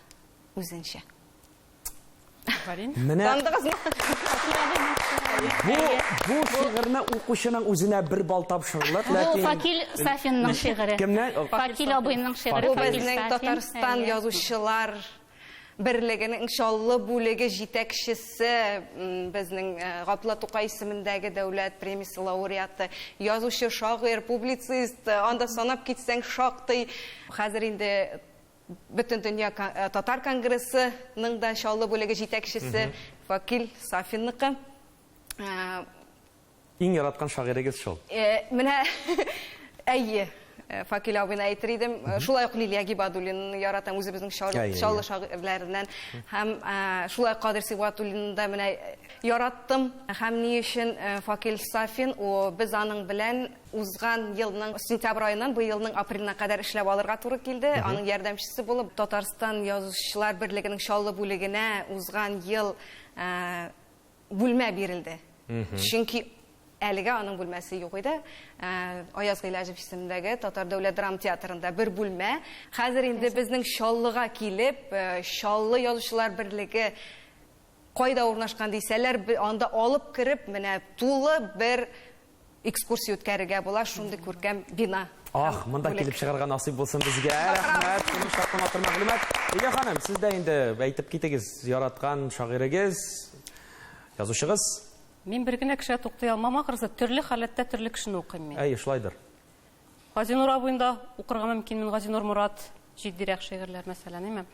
үзенчә. Афәрин. Менә Таныдыгызмы? бу бу шигырьне укучының үзенә бер балл тапшырырлык, Бу ләкин Факил Сафинның шигыре. Кемнән? Факил абыйның шигыре. Бу Факил безнең Сафин. Татарстан Әйе. язучылар берлегенең Чаллы бүлеге җитәкчесе, безнең Габдулла Тукай исемендәге дәүләт премиясе лауреаты, язучы, шагыйрь, публицист, анда санап китсәң шактый. Хәзер инде Бөтендөнья татар конгрессының да Чаллы бүлеге җитәкчесе Факил Сафинныкы. Иң яраткан шагыйрегез шул. Менә, әйе, Факил абыйны әйтер идем. Шулай ук Лилия Гибадуллинаны яратам, үзебезнең Чаллы шагыйрьләреннән. Һәм шулай ук Кадыйр Сибгатуллинны да менә яраттым. Һәм ни өчен Факил Сафин, без аның белән узган елның сентябрь аеннан быелның апреленә кадәр эшләп алырга туры килде. Аның ярдәмчесе булып Татарстан Язучылар берлегенең Чаллы бүлегенә узган ел бүлмә бирелде. Чөнки әлегә аның бүлмәсе юк иде. Аяз Гыйләҗев исемендәге Татар дәүләт драма театрында бер бүлмә. Хәзер инде безнең Чаллыга килеп, Чаллы язучылар берлеге кайда урнашкан дисәләр, анда алып кереп, менә тулы бер экскурсия үткәрергә була, шундый күркәм бина. Ах, монда килеп чыгарга насыйп булсын безгә. Рәхмәт, шуның шактый матур мәгълүмат. Лилия ханым, сез дә инде әйтеп китегез, яраткан шагыйрегез, язучыгыз? Мин бер генә кешегә туктый алмам, ахрысы, төрле халәттә төрле кешене укыйм мин. Әйе, шулайдыр. Газинур абыйны да укырга мөмкин мин, Газинур Морат, җитдирәк шигырьләр, мәсәлән, әйме?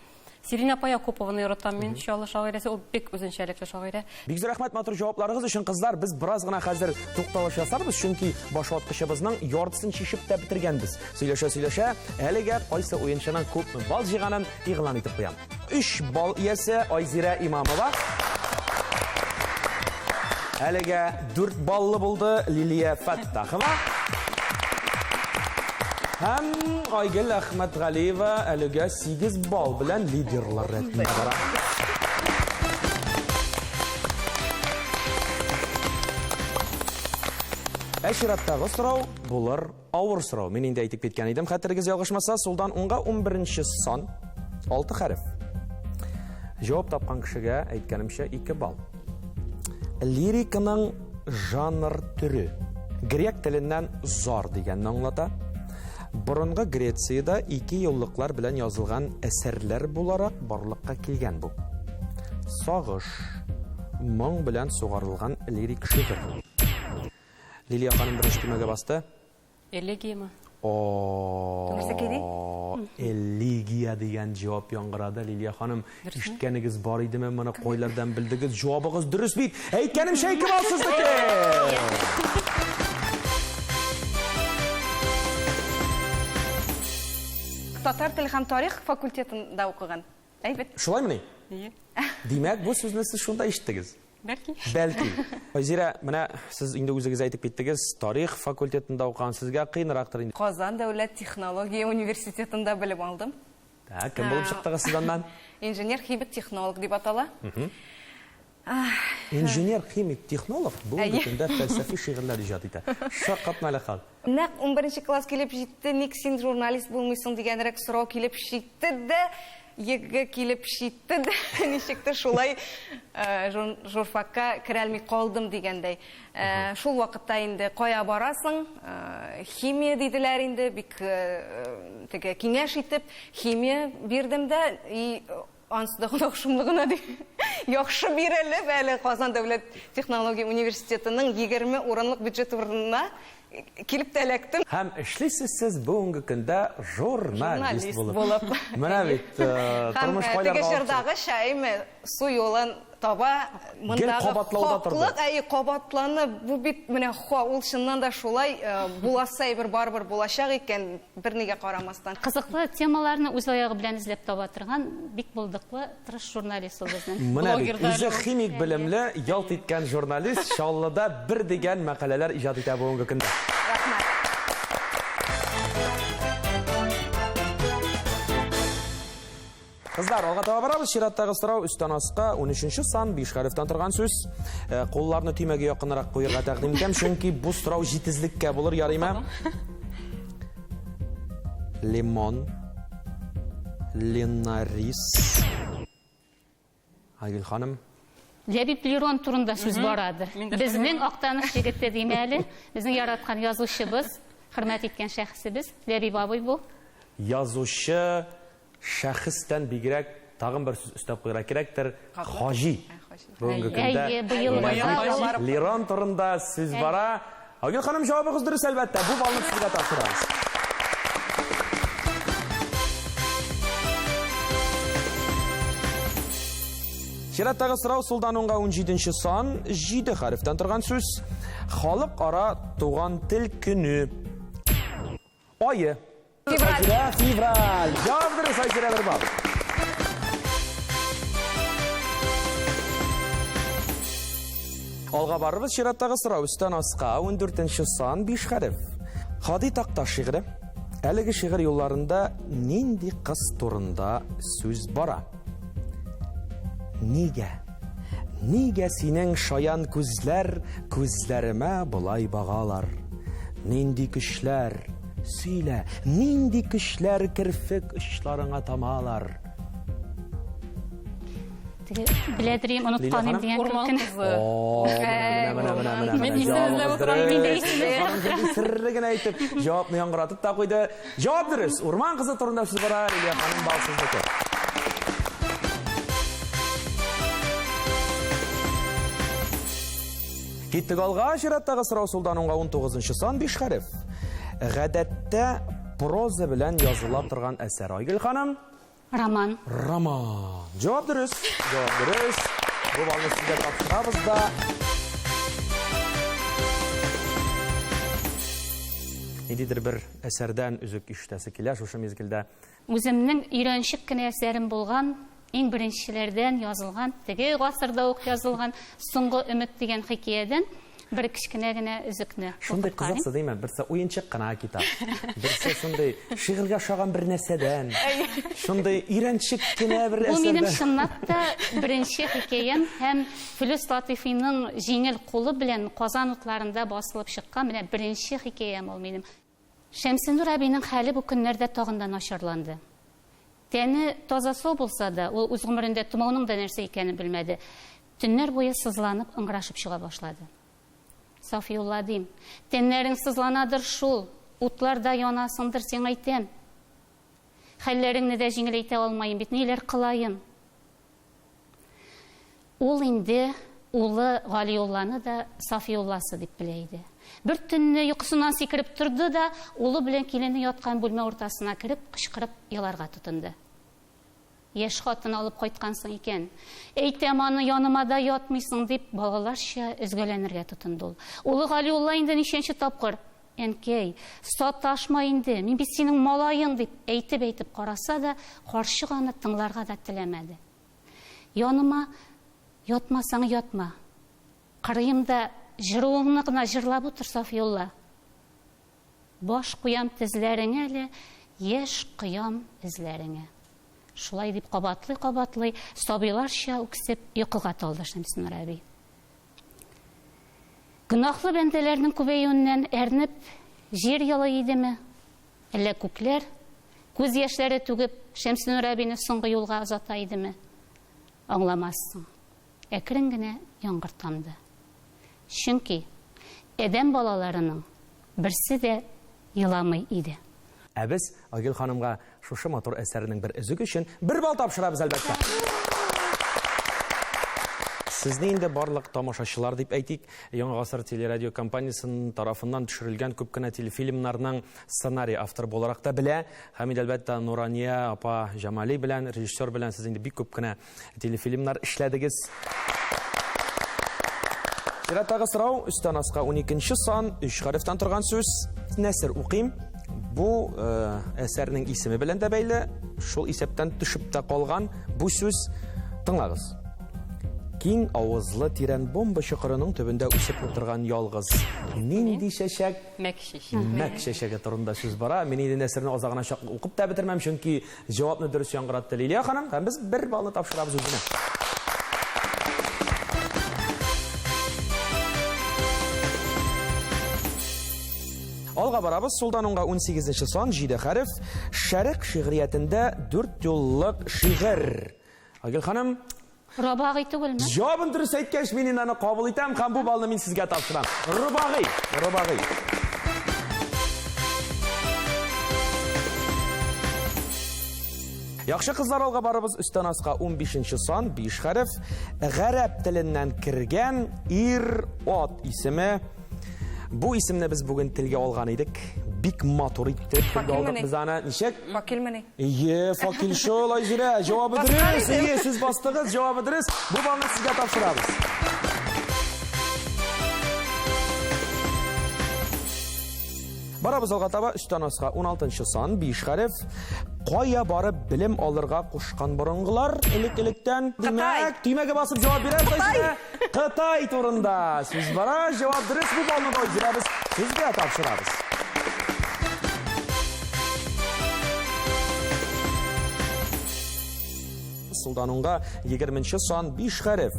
Сирин апа Якупованы яратам мин, Чаллы шагыйрәсе, ул бик үзенчәлекле шагыйрә. Бик зур рәхмәт матур җавапларыгыз өчен, кызлар. Без бераз гына хәзер тукталыш ясарбыз, чөнки башваткычыбызның яртысын чишеп тә бетергәнбез. Сөйләшә-сөйләшә, әлегә кайсы уенчының күпме балл җыйганын игълан итеп куям. 3 балл иясе Айзирә Имамова. Әлегә 4 баллы булды Лилия Фәттахова. Һәм Айгөл Әхмәтгалиева әлегә 8 балл белән лидерлар рәтендә бара. Ә чираттагы сорау булыр Авыр сорау. Мин инде әйтеп киткән идем, хәтерегез ялгышмаса, сулдан уңга 11 сан, 6 хәреф. Җавап тапкан кешегә, әйткәнемчә, 2 балл. Лириканың жанр төре. Грек теленнән зар дигәнне аңлата. Борынгы Грециядә ике юллыклар белән язылган әсәрләр буларак барлыкка килгән бу. Сагыш, моң белән сугарылган лирик шигырь. Лилия ханым беренче төймәгә басты. Элегияме? О, Нәрсәкәй ди? Элегия дигән җавап яңгырады. Лилия ханым, ишеткәнегез бар идеме? Моны кайлардан белдегез? Җавабыгыз дөрес бит. Әйткәнемчә, ике балл сезнеке. Татар теле һәм тарих факультетында укыган. Әйбәт. Шулаймыни? Ие. Димәк, бу сүзне сез шунда ишеттегез. Бәлки. Бәлки. Айзирә, менә сез инде үзегез әйтеп киттегез, тарих факультетында укыган сезгә кыенрактыр инде. Казан дәүләт технология университетында белем алдым. Так, кем булып чыктыгыз сез аннан? Инженер-химик-технолог дип атала. Инженер, химик, технолог бүгенге көндә фәлсәфи шигырьләр иҗат итә. Шаккатмалы хәл. Нәкъ унберенче класс килеп җитте, ник син журналист булмыйсың дигәнрәк сорау килеп җитте дә, ЕГЭ килеп җитте дә, ничектер шулай журфакка керәлми калдым дигәндәй. Шул вакытта инде кая барасың, химия диделәр инде, бик теге киңәш итеп, химия бирдем дә, и Ансы да гөнаһ шомлы гына ди. Яхшы бирелеп, әле Казан дәүләт технология университетының 20 урынлык бюджет урынына килеп тә эләктем. Һәм эшлисез сез бүгенге көндә журналист булып. Менә бит, тормыш кайларга Теге җырдагыча, әйме, су юлын таба, мондагы хаклык, әйе, кабатланып, бу бит менә ул чыннан да шулай буласы әйбер барыбер булачак икән. Бернигә карамастан. Кызыклы темаларны үз аягы белән эзләп таба торган бик булдыклы, тырыш журналист ул безнең. Менә бит, үзе химик белемле, ялт иткән журналист Чаллыда бер дигән мәкаләләр иҗат итә бүгенге көндә. Рәхмәт. Кызлар, алга таба барабыз. Чираттагы сорау өстән аска 13 сан, 5 хәрефтән торган сүз. Э, кулларны төймәгә якынрак куерга тәкъдим итәм, чөнки бу сорау җитезлеккә булыр, ярыймы? Лимон. Ленарис. Айгөл ханым. Ләбиб Лерон турында сүз барадыр. Безнең Актаныш егете дим әле, безнең яраткан язучыбыз, хөрмәт иткән шәхесебез Ләбиб абый бу. Язучы шәхестән бигрәк тагын бер сүз өстәп куярга кирәктер, хаҗи. Бүгенге көндә Әйе, Лерон турында сүз бара. Айгөл ханым, җавабыгыз дөрес, әлбәттә. Бу баллны сезгә тапшырабыз. Чираттагы сорау сулдан уңга 17 сан, 7 хәрефтән торган сүз. Халыкара туган тел көне. Ае. Февраль. Айзирә, февраль. Җавап дөрес, Айзирә, бер балл. Алга барырбыз. Чираттагы сорау өстән аска 14 сан, 5 хәреф. Һади Такташ шигыре. Әлеге шигырь юлларында нинди кыз турында сүз бара? Нигә? Нигә синең шаян күзләр күзләремә болай багалар? Нинди көчләр, сөйлә, нинди көчләр керфек очларыңа тамалар? Теге беләдерим, онытканым дигән Урман кебек. кызы. О, менә, менә, менә, менә, Мин менә, исем эзләп җавабыгыз утырам, мин дә дөрес. исем эзләп Ханым серле генә әйтеп, җавапны яңгыратып та куйды. Җавап дөрес. Урман кызы турында сүз бара, Лилия ханым бал сезнеке. Киттек алга, чираттагы сорау сулдан уңга 19 сан 5 хәреф. Гадәттә проза белән языла торган әсәр. Айгөл ханым. Роман. Роман. Җавап дөрес. Җавап дөрес. Бу балны сезгә тапшырабыз да. Ниндидер бер әсәрдән өзек ишетәсе килә шушы мизгелдә. Үземнең өйрәнчек кенә әсәрем булган, иң беренчеләрдән язылган, теге гасырда ук язылган Соңгы өмет дигән хикәядән бер кечкенә генә өзекне Шундый укып карыйм. кызыксыз, димме? Берсе уенчык кына китап, берсе шундый шигырьгә ошаган бер нәрсәдән, шундый өйрәнчек кенә бер Бу минем әсәрдән. чынлап та беренче хикәям һәм Флүс Латыйфиның җиңел кулы белән Казан утларында басылып чыккан менә беренче хикәям ул минем. Шәмсенур әбинең хәле бу көннәрдә тагын да начарланды. Тәне таза-сау булса да, ул үз гомерендә томауның да нәрсә икәнен белмәде. Төннәр буе сызланып, ыңгырашып чыга башлады. Сафиулла, дим, тәннәрең сызланадыр шул, утларда янасыңдыр, сиңа әйтәм. Хәлләреңне дә җиңеләйтә алмаем бит, ниләр кылаем? Ул инде улы Галиулланы да Сафиулласы дип белә иде. Бер төнне йокысыннан сикереп торды да, улы белән килене яткан бүлмә уртасына кереп, кычкырып еларга тотынды. Яшь хатын алып кайткансың икән. Әйтәм аны яныма да ятмыйсың, дип балаларча өзгәләнергә тотынды ул. Улы Галиулла инде ничәнче тапкыр, Әнкәй, саташма инде, мин бит синең малаең, дип әйтеп-әйтеп караса да, карчык аны тыңларга да теләмәде. Яныма ятмасаң ятма. Кырыемда җыруыңны гына җырлап утыр, Сафиулла. Баш куям тезләреңә әле, яшь коям эзләреңә. Шулай дип кабатлый-кабатлый, сабыйларча үксеп йокыга талды Шәмсенур әби. Гөнаһлы бәндәләрнең күбәюеннән әрнеп, җир елый идеме, әллә күкләр, күз яшьләре түгеп, Шәмсенур әбине соңгы юлга озата идеме, аңламассың. Әкрен генә яңгыр тамды. Чөнки адәм балаларының берсе дә еламый иде. Ә без Айгөл ханымга шушы матур әсәренең бер өзеге өчен бер балл тапшырабыз, әлбәттә. Сезне инде барлык тамашачылар дип әйтик, Яңа гасыр телерадиокомпаниясенең тарафыннан төшерелгән күп кенә телефильмнарның сценарий авторы буларак та белә. Һәм инде, әлбәттә, Нурания апа Җамали белән, режиссер белән сез инде бик күп кенә Телефильмнар эшләдегез. Чираттагы сорау, өстән аска 12 сан, 3 хәрефтән торган сүз. Нәсер укыйм. Бу э, әсәрнең исеме белән дә бәйле, шул исәптән төшеп тә калган бу сүз. Тыңлагыз. Киң авызлы тирән бомба чокырының төбендә үсеп утырган ялгыз нинди чәчәк? Мәк чәчәге. Мәк чәчәге турында сүз бара. Мин инде нәсерне азагына чаклы укып та бетермәм, чөнки Җавапны дөрес яңгыратты Лилия ханым, һәм без бер баллны тапшырабыз үзенә. Алга барабыз. Сулдан уңга 18 сан, 7 хәреф. Шәрык шигъриятендә дүрт юллык шигырь. Айгөл ханым, Рабагый түгелме? Җавабын дөрес әйткәч, мин инде аны кабул итәм һәм бу баллны мин сезгә тапшырам. Рубагый, рубагый. Яхшы кызлар алга барыбыз. Өстән аска 15 сан, 5 хәреф. Гарәп теленнән кергән ир ат исеме. Бу исемне без бүген телгә алган идек. Бик матур итеп телгә алдык без аны. Ничек? Факилмени? Ие, Факил шул, Айзирә, җавабы дөрес. Ие, сез бастыгыз, җавабы дөрес. Бу баллны сезгә тапшырабыз. Барабыз алга таба, өстән аска 16 сан, 5 хәреф. Кая барып белем алырга кушкан борынгылар элек-электән? Димәк, төймәгә басып җавап бирәбез, Айзирә. Кытай турында сүз бара. Җавап дөрес, бу баллны да Айзирә без сезгә тапшырабыз. Сулдан уңга 20 сан 5 хәреф.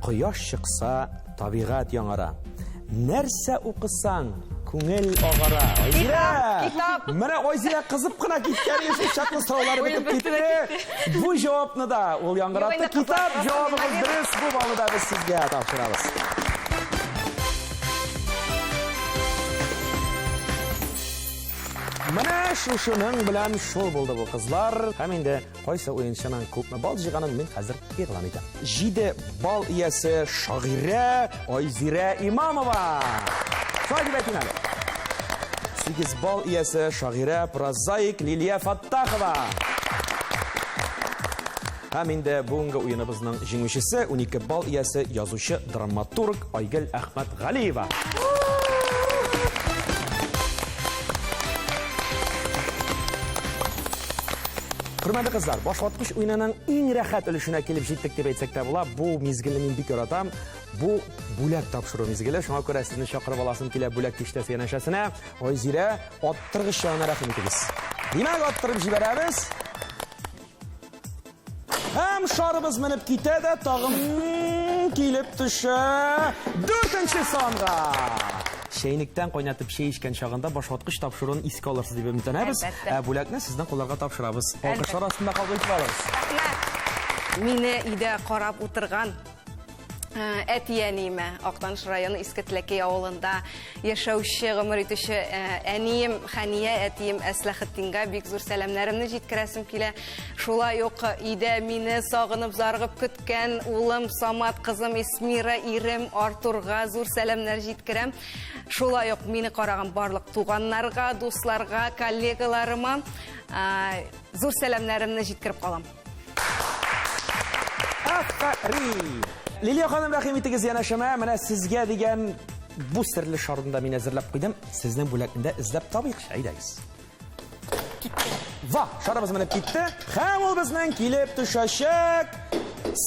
Кояш чыкса, табигать яңара. Нәрсә укысаң, күңел агара. Айзирә! Китап! Менә Айзирә кызып кына киткән иде, шул чаклы сораулары бетеп китте. Бу җавапны да ул яңгыратты. Китап җавабыгыз дөрес, бу баллны да без сезгә тапшырабыз. Менә шушының белән шул булды бу кызлар. Һәм инде Кайсы уенчының күпме балл җыйганын мин хәзер игълан итәм. 7 балл иясе шагыйрә Айзирә Имамова. Шулай дип әйтим әле. 8 балл иясе шагыйрә, прозаик Лилия Фаттахова. Һәм инде бүгенге уеныбызның җиңүчесе 12 балл иясе язучы, драматург Айгөл Әхмәтгалиева. Хөрмәтле кызлар, башваткыч уенының иң рәхәт өлешенә килеп җиттек дип әйтсәк тә була. Бу мизгелне мин бик яратам. Бу бүләк тапшыру мизгеле. Шуңа күрә сезне чакырып аласым килә бүләк киштәсе янәшәсенә. Айзирә, аттыргыч янына рәхим итегез. Димәк, аттырып җибәрәбез. Һәм шарыбыз менеп китә дә тагын килеп төшә дүртенче санга. Чәйнектән кайнатып чәй эчкән чагында башваткыч тапшыруын искә алырсыз дип өметләнәбез. Ә бүләкне сезнең кулларга тапшырабыз. Алкышлар астында кабул итеп алыгыз. Рәхмәт. Мине өйдә карап утырган әти-әниемә, Актаныш районы Иске Теләкәй авылында яшәүче, гомер итүче әнием Хәния, әтием Әсләхетдингә бик зур сәламнәремне җиткерәсем килә. Шулай ук өйдә мине сагынып, зарыгып көткән улым Самат, кызым Эсмира, ирем Артурга зур сәламнәр җиткерәм. Шулай ук мине караган барлык туганнарга, дусларга, коллегаларыма зур сәламнәремне җиткереп калам. Афәрин! Лилия ханым, рәхим итегез янәшәмә. Менә сезгә дигән бу серле шарны да мин әзерләп куйдым. Сезнең бүләкне дә эзләп табыйк. Әйдәгез. Ва, шарыбыз менеп китте. Һәм ул безнең килеп төшәчәк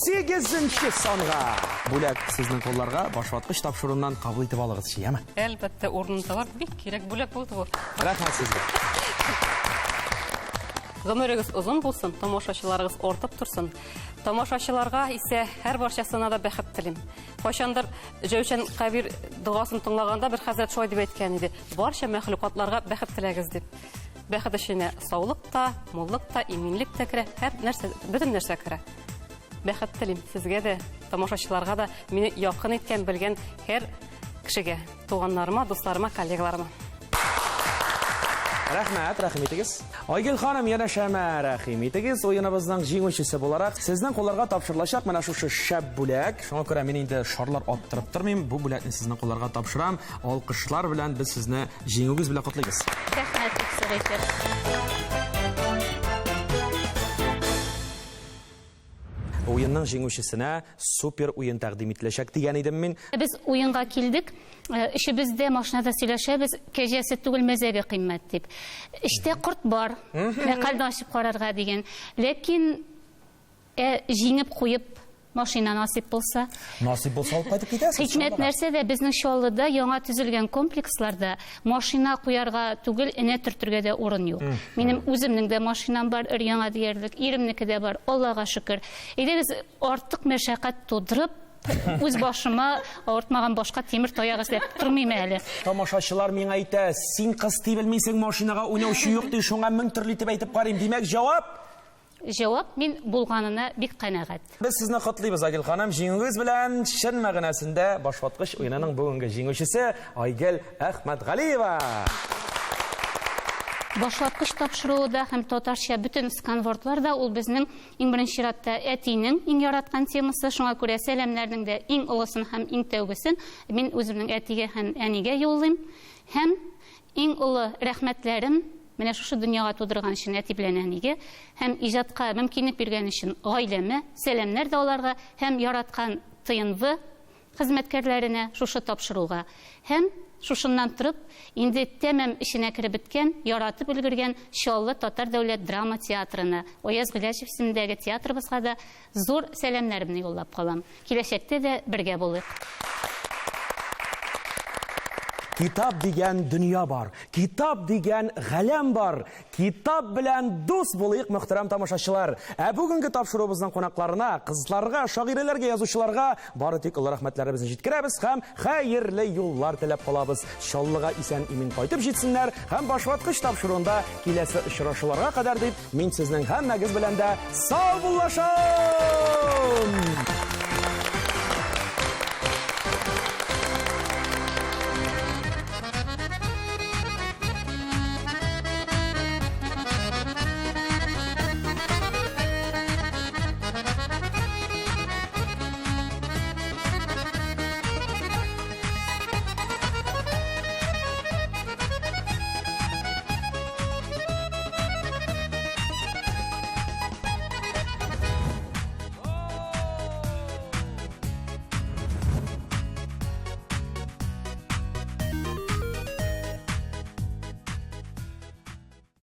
сигезенче санга. Бүләк сезнең кулларга башваткыч тапшыруыннан кабул итеп алыгыз, яме? Гомерегез озын булсын, тамашачыларыгыз артып торсын. Тамашачыларга исә һәр барчасына да бәхет телим. Кайчандыр Җәүшән Кабир догасын тыңлаганда бер хәзрәт шулай дип әйткән иде. Барча мәхлукатларга бәхет теләгез дип. Бәхет эченә саулык та, муллык та, иминлек тә керә, һәр нәрсә, бөтен нәрсә керә. Бәхет телим сезгә дә, тамашачыларга да, мине якын иткән, белгән һәр кешегә, туганнарыма, дусларыма, коллегаларыма. Рәхмәт, рәхим итегез. Айгөл ханым, янәшәмә рәхим итегез. Уеныбызның җиңүчесе буларак, сезнең кулларга тапшырылачак менә шушы шәп бүләк. Шуңа күрә мин инде шарлар аттырып тормыйм. Бу бүләкне сезнең кулларга тапшырам. Алкышлар белән без сезне җиңүегез белән котлыйбыз. Рәхмәт, бик зур әйбер. Уенның җиңүчесенә супер уен тәкъдим ителәчәк дигән идем мин. Без уенга килдек, өчебез дә машинада сөйләшәбез, кәҗәсе түгел, мәзәге кыйммәт дип. Эчтә корт бар, мәкальне ачып карарга дигән. Ләкин ә җиңеп куеп машина насыйп булса? Насыйп булса алып кайтып китәсез. Хикмәт нәрсәдә, безнең Чаллыда яңа төзелгән комплексларда машина куярга түгел, энә төртергә дә урын юк. Минем үземнең дә машинам бар, өр-яңа диярлек, иремнеке дә бар, Аллага шөкер. Әйдәгез, артык мәшәкать тудырып, үз башыма авыртмаган башка тимер таяк эзләп тормыйм әле. Тамашачылар миңа әйтә, син кыз ди белмисең, машинага уйнаучы юк ди, шуңа 1000 төрле итеп әйтеп карыйм. Димәк, җавап? Җавап, мин булганына бик канәгать. Без сезне котлыйбыз, Айгөл ханым, җиңүегез белән. Чын мәгънәсендә башваткыч уенының бүгенге җиңүчесе Айгөл Әхмәтгалиева. Башваткыч тапшыруы да һәм татарча бөтен сканвордлар да ул безнең иң беренче чиратта әтинең иң яраткан темасы. Шуңа күрә сәламнәрнең дә иң олысын һәм иң тәүгесен мин үземнең әтигә һәм әнигә юллыйм. Һәм Иң олы рәхмәтләрем менә шушы дөньяга тудырган өчен әти белән әнигә һәм иҗатка мөмкинлек биргән өчен гаиләмә, сәламнәр дә аларга һәм яраткан ТНВ хезмәткәрләренә шушы тапшыруга һәм шушыннан торып инде тәмам эченә кереп беткән, яратып өлгергән Чаллы татар дәүләт драма театрына, Аяз Гыйләҗев исемендәге театрыбызга да зур сәламнәремне юллап калам. Киләчәктә дә бергә булыйк. Китап дигән дөнья бар, китап дигән галәм бар. Китап белән дус булыйк, мөхтәрәм тамашачылар. Ә бүгенге тапшыруыбызның кунакларына, кызларга, шагыйрәләргә, язучыларга бары тик олы рәхмәтләребезне җиткерәбез һәм хәерле юллар теләп калабыз. Чаллыга исән-имин кайтып җитсеннәр һәм Башваткыч тапшыруында киләсе очрашуларга кадәр дип, Мин сезнең һәммәгез белән дә саубуллашам!